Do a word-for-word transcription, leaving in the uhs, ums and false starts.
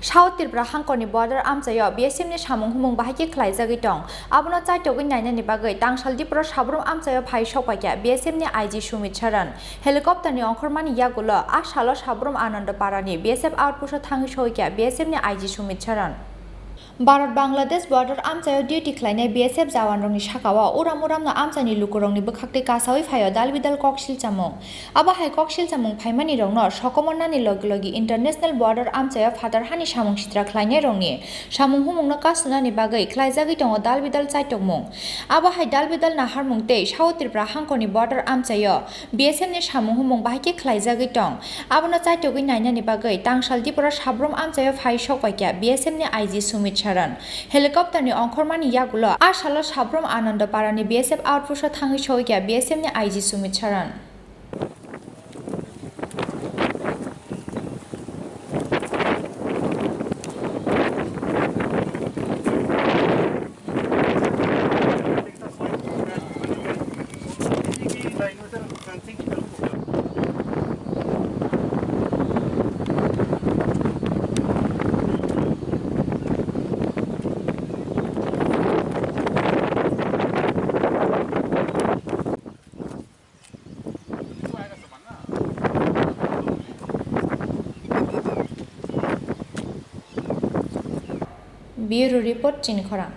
South Tripura hangkorni border amchaio B S F ni samung humung bahai khe khlaijagwi tong. Abono chaitogwi nainani bagwi tangsal Dipro sabrum amchaio phai sokpaikha B S F ni I G Sumit Saran. Helicopter ni ongkhormani yagulo a salo sabrum Ananda Parani B S F outpost o thangwi soikha B S F ni I G Sumit Saran. Bharat Bangladesh border amchaio duty khlainai B S F jawanrokni sakao uram uramno amchaini lukurokni bwkhaktwi kasaui phaio dal bidal kok silchamung. Abo hai kok silchamung phaimani rokno sokomornani logi logi international border amchaio phatar hani samung sitra khlainai rokni samung humungno kasunani bagwi khlaijagwi tongo dal bidal chaitokmung. Abo hai dal bidal naharmung tei South Tripura hangkorni border amchaio B S F ni samung humung bahai khe khlaijagwi tong. Abono chaitogwi nainani bagwi tangsal Dipro sabrum amchaio phai sokpaikha B S F ni I G Sumit Saran. Helicopter ni ongkhormani yagulo a salo sabrum Ananda Parani B S F outpost o thangwi soikha B S F ni I G Sumit Saran. Bureau Report, Chini Khorang.